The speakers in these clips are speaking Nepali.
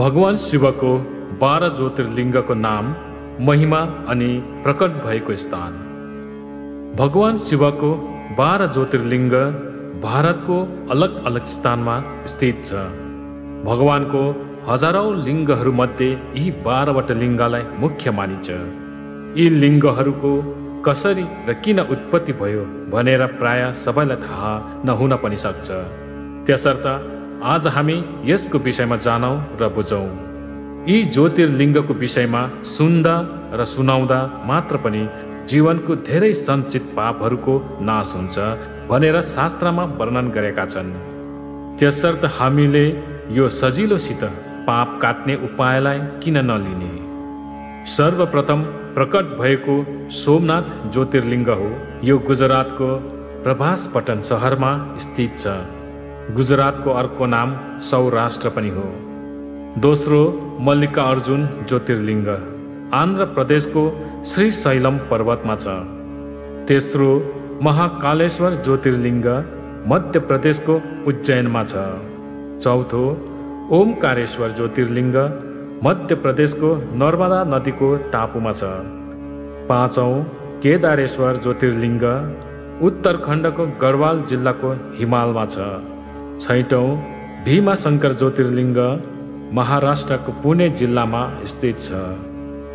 भगवान शिवको 12 ज्योतिर्लिङ्गको नाम, महिमा अनि प्रकट भएको स्थान। भगवान शिवको 12 ज्योतिर्लिङ्ग भारतको अलग अलग स्थानमा स्थित छ। भगवानको हजारौं लिङ्गहरूमध्ये यी 12वटा लिङ्गलाई मुख्य मानिन्छ। यी लिङ्गहरूको कसरी र किन उत्पत्ति भयो भनेर प्राय सबैलाई थाहा नहुन पनि सक्छ। त्यसर्थ आज हामी यसको विषयमा जानौं र बुझौं। यी ज्योतिर्लिङ्गको विषयमा सुन्दा र सुनाउँदा मात्र पनि जीवनको धेरै सञ्चित पापहरूको नाश हुन्छ भनेर शास्त्रमा वर्णन गरेका छन्। त्यसर्थ हामीले यो सजिलोसित पाप काट्ने उपायलाई किन नलिने। सर्वप्रथम प्रकट भएको सोमनाथ ज्योतिर्लिङ्ग हो। यो गुजरातको प्रभासपट्टन सहरमा स्थित छ। गुजरातको अर्को नाम सौराष्ट्र पनि हो। दोस्रो मल्लिकार्जुन ज्योतिर्लिङ्ग आन्ध्र प्रदेशको श्रीशैलम पर्वतमा छ। तेस्रो महाकालेश्वर ज्योतिर्लिङ्ग मध्य प्रदेशको उज्जैनमा छ। चौथो ओमकारेश्वर ज्योतिर्लिङ्ग मध्य प्रदेशको नर्मदा नदीको टापुमा छ। पाँचौं केदारेश्वर ज्योतिर्लिङ्ग उत्तराखण्डको गढवाल जिल्लाको हिमालमा छ। छैटौं भीमाशङ्कर ज्योतिर्लिङ्ग महाराष्ट्रको पुणे जिल्लामा स्थित छ।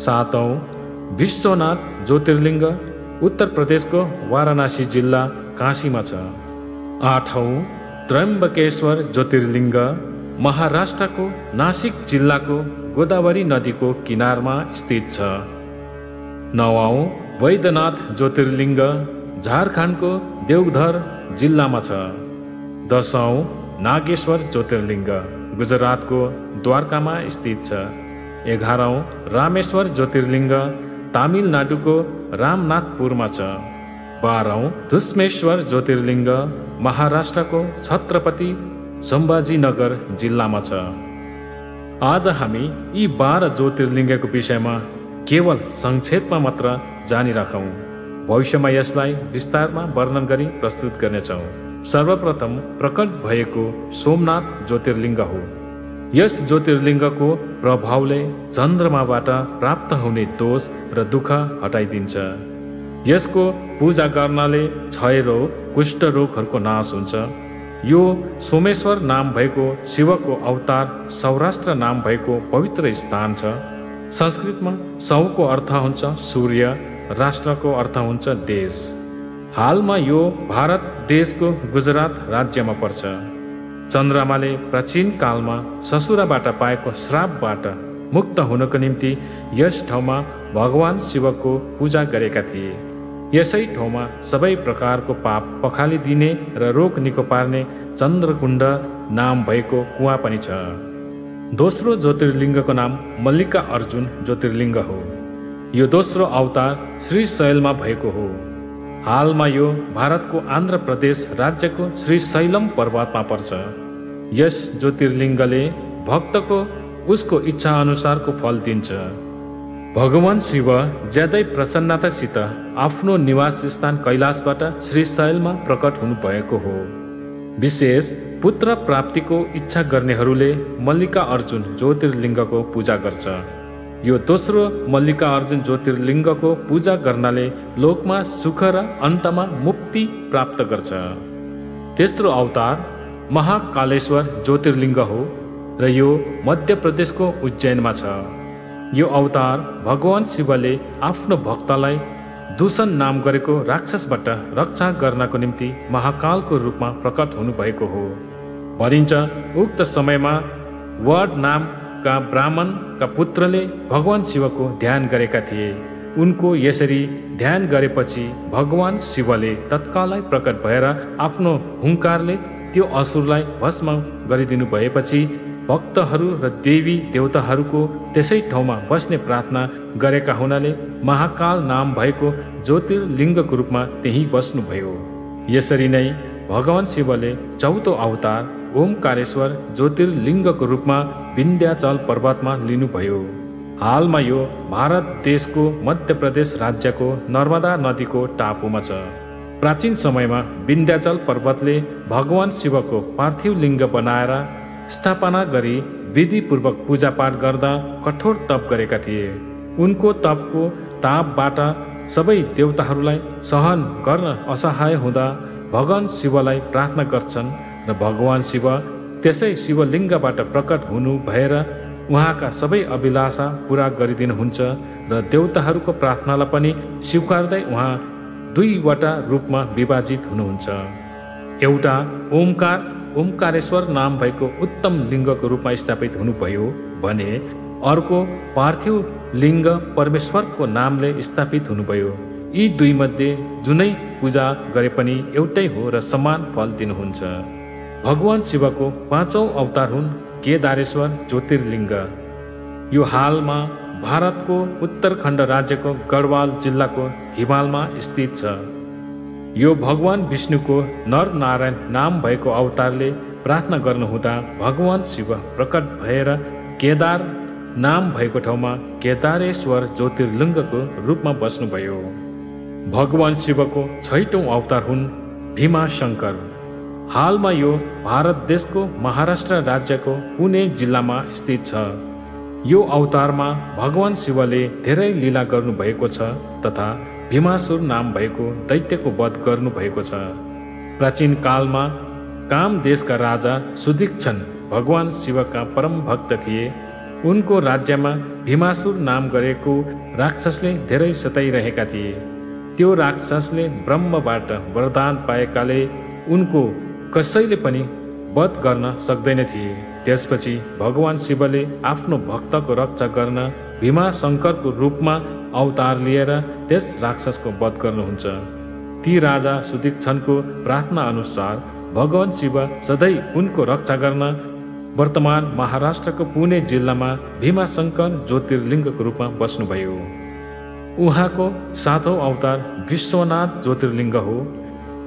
सातौं विश्वनाथ ज्योतिर्लिङ्ग उत्तर प्रदेशको वाराणसी जिल्ला काशीमा छ। आठौं त्र्यम्बकेश्वर ज्योतिर्लिङ्ग महाराष्ट्रको नासिक जिल्लाको गोदावरी नदीको किनारमा स्थित छ। नवौं वैद्यनाथ ज्योतिर्लिङ्ग झारखण्डको देवघर जिल्लामा छ। दशौं नागेश्वर ज्योतिर्लिङ्ग गुजरातको द्वारकामा स्थित छ। 11औं रामेश्वर ज्योतिर्लिङ्ग तमिलनाडुको रामनाथपुरमा छ। 12औं धुस्मेश्वर ज्योतिर्लिङ्ग महाराष्ट्रको छत्रपति सम्भाजीनगर जिल्लामा छ। आज हामी यी 12 ज्योतिर्लिङ्गको विषयमा केवल संक्षेपमा मात्र जानिराखौं। भविष्यमा यसलाई विस्तारमा वर्णन गरी प्रस्तुत गर्नेछौं। सर्वप्रथम प्रकट भएको सोमनाथ ज्योतिर्लिङ्ग हो। यस ज्योतिर्लिङ्गको प्रभावले चन्द्रमाबाट प्राप्त हुने दोष र दुःख हटाइदिन्छ। यसको पूजा गर्नाले क्षय रोग, कुष्ठ रोगहरूको नाश हुन्छ। यो सोमेश्वर नाम भएको शिवको अवतार सौराष्ट्र नाम भएको पवित्र स्थान छ। संस्कृतमा सौको अर्थ हुन्छ सूर्य, राष्ट्रको अर्थ हुन्छ देश। हालमा यो भारत देशको गुजरात राज्यमा पर्छ। चन्द्रमाले प्राचीन कालमा ससुराबाट पाएको श्रापबाट मुक्त हुनको निम्ति यस ठाउँमा भगवान शिवको पूजा गरेका थिए। यसै ठाउँमा सबै प्रकारको पाप पखालिदिने र रोग निको पार्ने चन्द्रकुण्ड नाम भएको कुवा पनि छ। दोस्रो ज्योतिर्लिङ्गको नाम मल्लिकार्जुन ज्योतिर्लिङ्ग हो। यो दोस्रो अवतार श्रीशैलमा भएको हो। हालमा यो भारतको आन्ध्र प्रदेश राज्यको श्रीशैलम पर्वतमा पर्छ। यस ज्योतिर्लिङ्गले भक्तको उसको इच्छा अनुसारको फल दिन्छ। भगवान शिव ज्यादै प्रसन्नतासित आफ्नो निवास स्थान कैलाशबाट श्रीशैलमा प्रकट हुनुभएको हो। विशेष पुत्र प्राप्तिको इच्छा गर्नेहरूले मल्लिकार्जुन ज्योतिर्लिङ्गको पूजा गर्छ। यो दोस्रो मल्लिकार्जुन ज्योतिर्लिङ्गको पूजा गर्नाले लोकमा सुख र अन्तमा मुक्ति प्राप्त गर्छ। तेस्रो अवतार महाकालेश्वर ज्योतिर्लिङ्ग हो र यो मध्य प्रदेशको उज्जैनमा छ। यो अवतार भगवान शिवले आफ्नो भक्तलाई दूषण नाम गरेको राक्षसबाट रक्षा गर्नको निम्ति महाकालको रूपमा प्रकट हुनुभएको हो। भनिन्छ उक्त समयमा वड नामका ब्राह्मणका पुत्रले भगवान शिवको ध्यान गरेका थिए। उनको यसरी ध्यान गरेपछि भगवान शिवले तत्कालै प्रकट भएर आफ्नो हुङ्कारले त्यो असुरलाई भस्म गरिदिनु भएपछि भक्तहरू र देवी देवताहरूको त्यसै ठाउँमा बस्ने प्रार्थना गरेका हुनाले महाकाल नाम भएको ज्योतिर्लिङ्गको रूपमा त्यहीँ बस्नुभयो। यसरी नै भगवान शिवले चौथो अवतार ओमकारेश्वर ज्योतिर्लिङ्गको रूपमा विन्ध्याचल पर्वतमा लिनुभयो। हालमा यो भारत देशको मध्य प्रदेश राज्यको नर्मदा नदीको टापुमा छ। प्राचीन समयमा विन्ध्याचल पर्वतले भगवान शिवको पार्थिव लिङ्ग बनाएर स्थापना गरी विधिपूर्वक पूजापाठ गर्दा कठोर तप गरेका थिए। उनको तपको तापबाट सबै देवताहरूलाई सहन गर्न असहाय हुँदा भगवान शिवलाई प्रार्थना गर्छन् र भगवान शिव त्यसै शिवलिङ्गबाट प्रकट हुनु भएर उहाँका सबै अभिलाषा पुरा गरिदिनुहुन्छ र देवताहरूको प्रार्थनालाई पनि स्वीकार्दै उहाँ दुईवटा रूपमा विभाजित हुनुहुन्छ। एउटा ओमकारेश्वर नाम भएको उत्तम लिङ्गको रूपमा स्थापित हुनुभयो भने अर्को पार्थिव लिङ्ग परमेश्वरको नामले स्थापित हुनुभयो। यी दुईमध्ये जुनै पूजा गरे पनि एउटै हो र समान फल दिनुहुन्छ। भगवान शिवको 5औं अवतार हुन् केदारेश्वर ज्योतिर्लिङ्ग। यो हालमा भारतको उत्तराखण्ड राज्यको गढवाल जिल्लाको हिमालमा स्थित छ। यो भगवान विष्णुको नरनारायण नाम भएको अवतारले प्रार्थना गर्नुहुँदा भगवान शिव प्रकट भएर केदार नाम भएको ठाउँमा केदारेश्वर ज्योतिर्लिङ्गको रूपमा बस्नुभयो। भगवान शिवको 6औं अवतार हुन् भीमाशङ्कर। हालमा यो भारत देशको महाराष्ट्र राज्यको पुणे जिल्लामा स्थित छ। यो अवतारमा भगवान शिवले धेरै लीला गर्नुभएको छ तथा भीमासुर नाम भएको दैत्यको वध गर्नुभएको छ। प्राचीन कालमा काम देशका राजा सुदीक्षण भगवान शिवका परम भक्त थिए। उनको राज्यमा भीमासुर नाम गरेको राक्षसले धेरै सताइरहेका थिए। त्यो राक्षसले ब्रह्मबाट वरदान पाएकाले उनको कसैले पनि वध गर्न सक्दैन थिए। त्यसपछि भगवान शिवले आफ्नो भक्तको रक्षा गर्न भीमाशङ्करको रूपमा अवतार लिएर त्यस राक्षसको वध गर्नुहुन्छ। ती राजा सुदीक्षणको प्रार्थना अनुसार भगवान शिव सधैँ उनको रक्षा गर्न वर्तमान महाराष्ट्रको पुणे जिल्लामा भीमाशङ्कर ज्योतिर्लिङ्गको रूपमा बस्नुभयो। उहाँको 7औं अवतार विश्वनाथ ज्योतिर्लिङ्ग हो।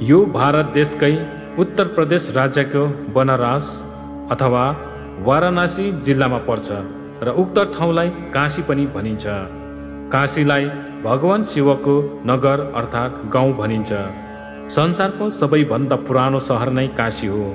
यो भारत देशकै उत्तर प्रदेश राज्यको बनारस अथवा वाराणसी जिल्लामा पर्छ र उक्त ठाउँलाई काशी पनि भनिन्छ। काशीलाई भगवान शिवको नगर अर्थात् गाउँ भनिन्छ। संसारको सबैभन्दा पुरानो सहर नै काशी हो।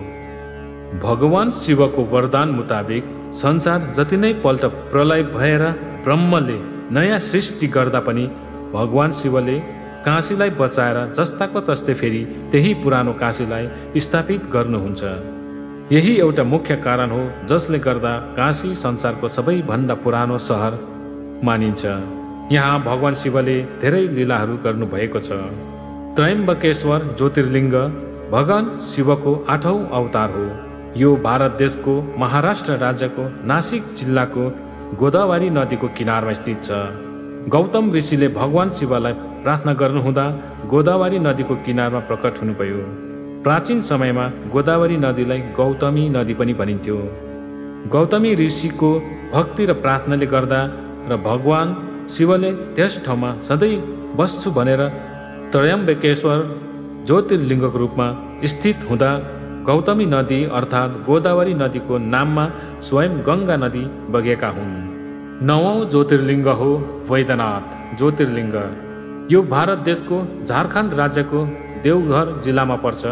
भगवान शिवको वरदान मुताबिक संसार जति नै पल्ट प्रलय भएर ब्रह्मले नयाँ सृष्टि गर्दा पनि भगवान शिवले काशीलाई बचाएर जस्ताको तस्तै फेरि त्यही पुरानो काशीलाई स्थापित गर्नुहुन्छ। यही एउटा मुख्य कारण हो जसले गर्दा काशी संसारको सबैभन्दा पुरानो सहर मानिन्छ। यहाँ भगवान शिवले धेरै लीलाहरू गर्नुभएको छ। त्रयम्बकेश्वर ज्योतिर्लिङ्ग भगवान शिवको 8औं अवतार हो। यो भारत देशको महाराष्ट्र राज्यको नासिक जिल्लाको गोदावरी नदीको किनारमा स्थित छ। गौतम ऋषिले भगवान शिवलाई प्रार्थना गर्नुहुँदा गोदावरी नदीको किनारमा प्रकट हुनुभयो। प्राचीन समयमा गोदावरी नदीलाई गौतमी नदी पनि भनिन्थ्यो। गौतमी ऋषिको भक्ति र प्रार्थनाले गर्दा र भगवान शिवले त्यस ठाउँमा सधैँ बस्छु भनेर त्रयम्बकेश्वर ज्योतिर्लिङ्गको रूपमा स्थित हुँदा गौतमी नदी अर्थात् गोदावरी नदीको नाममा स्वयं गङ्गा नदी बगेका हुन्। 9औं ज्योतिर्लिङ्ग हो वैद्यनाथ ज्योतिर्लिङ्ग। यो भारत देशको झारखण्ड राज्यको देवघर जिल्लामा पर्छ।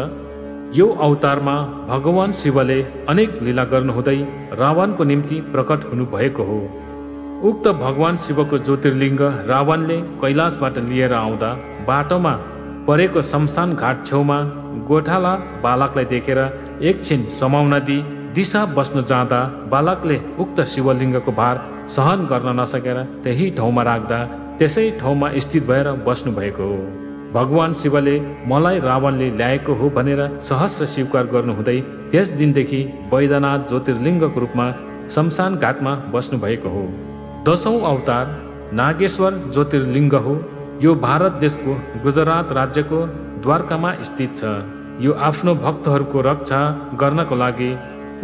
यो अवतारमा भगवान शिवले अनेक लीला गर्नुहुँदै रावणको निम्ति प्रकट हुनुभएको हो। उक्त भगवान शिवको ज्योतिर्लिङ्ग रावणले कैलाशबाट लिएर आउँदा बाटोमा परेको शमशान घाट छेउमा गोठाला बालकलाई देखेर एकछिन समाउन दिई दिशा बस्न जाँदा बालकले उक्त शिवलिङ्गको भार सहन गर्न नसकेर त्यही ठाउँमा राख्दा त्यसै ठाउँमा स्थित भएर बस्नु भएको हो। भगवान शिवले मलाई रावणले ल्याएको हो भनेर सहस्र स्वीकार गर्नुहुँदै त्यस दिनदेखि वैद्यनाथ ज्योतिर्लिङ्गको रूपमा शमशान घाटमा बस्नु भएको हो। 10औं अवतार नागेश्वर ज्योतिर्लिङ्ग हो। यो भारत देशको गुजरात राज्यको द्वारकामा स्थित छ। यो आफ्नो भक्तहरूको रक्षा गर्नको लागि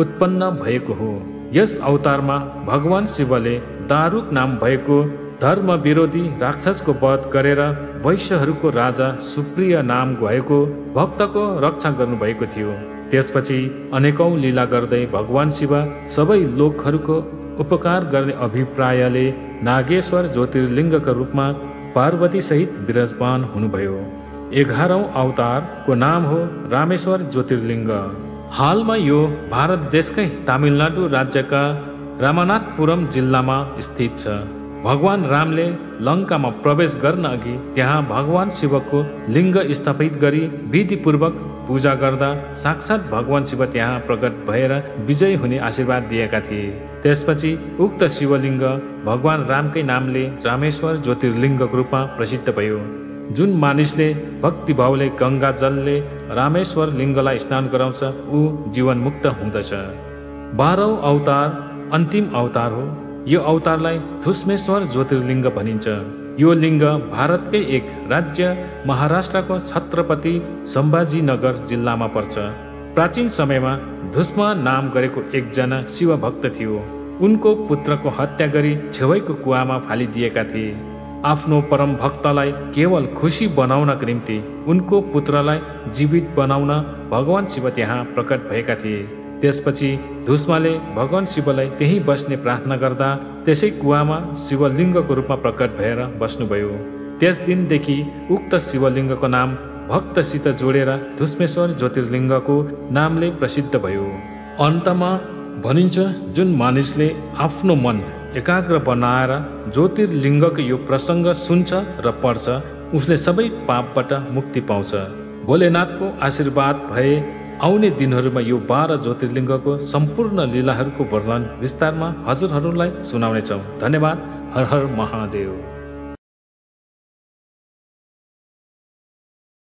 उत्पन्न भएको हो। यस अवतारमा भगवान शिवले दारुक नाम भएको धर्म विरोधी राक्षसको वध गरेर वैश्यहरूको राजा सुप्रिय नाम भएको भक्तको रक्षा गर्नुभएको थियो। त्यसपछि अनेकौं लीला गर्दै भगवान शिव सबै लोकहरूको उपकार गर्ने अभिप्रायले नागेश्वर ज्योतिर्लिङ्गका रूपमा पार्वती सहित विराजमान हुनुभयो। 11औं अवतारको नाम हो रामेश्वर ज्योतिर्लिङ्ग। हालमा यो भारत देशकै तमिलनाडु राज्यका रामनाथपुरम जिल्लामा स्थित छ। भगवान रामले लङ्कामा प्रवेश गर्न अघि त्यहाँ भगवान शिवको लिङ्ग स्थापित गरी विधिपूर्वक पूजा गर्दा साक्षात् भगवान शिव त्यहाँ प्रकट भएर विजय हुने आशीर्वाद दिएका थिए। त्यसपछि उक्त शिवलिङ्ग भगवान रामकै नामले रामेश्वर ज्योतिर्लिङ्गको रूपमा प्रसिद्ध भयो। जुन मानिसले भक्तिभावले गङ्गा जलले रामेश्वर लिङ्गलाई स्नान गराउँछ ऊ जीवन मुक्त हुँदछ। 12औं अवतार अन्तिम अवतार हो। यो अवतारलाई धुस्मेश्वर ज्योतिर्लिङ्ग भनिन्छ। यो लिङ्ग भारतकै एक राज्य महाराष्ट्रको छत्रपति सम्भाजीनगर जिल्लामा पर्छ। प्राचीन समयमा धुस्म नाम गरेको एकजना शिवभक्त थियो। उनको पुत्रको हत्या गरी छेउैको कुवामा फालिदिएका थिए। आफ्नो परम भक्तलाई केवल खुसी बनाउनको निम्ति उनको पुत्रलाई जीवित बनाउन भगवान शिव त्यहाँ प्रकट भएका थिए। त्यसपछि धुस्माले भगवान शिवलाई त्यही बस्ने प्रार्थना गर्दा त्यसै कुवामा शिवलिङ्गको रूपमा प्रकट भएर बस्नुभयो। त्यस दिनदेखि उक्त शिवलिङ्गको नाम भक्तसित जोडेर धुस्मेश्वर ज्योतिर्लिङ्गको नामले प्रसिद्ध भयो। अन्तमा भनिन्छ जुन मानिसले आफ्नो मन एकाग्र बनाएर ज्योतिर्लिङ्गको यो प्रसङ्ग सुन्छ र पढ्छ उसले सबै पापबाट मुक्ति पाउँछ। भोलेनाथको आशीर्वाद भए आउने दिनहरूमा यो 12 ज्योतिर्लिङ्गको सम्पूर्ण लीलाहरूको वर्णन विस्तारमा हजुरहरूलाई सुनाउनेछौँ। धन्यवाद। हर हर महादेव।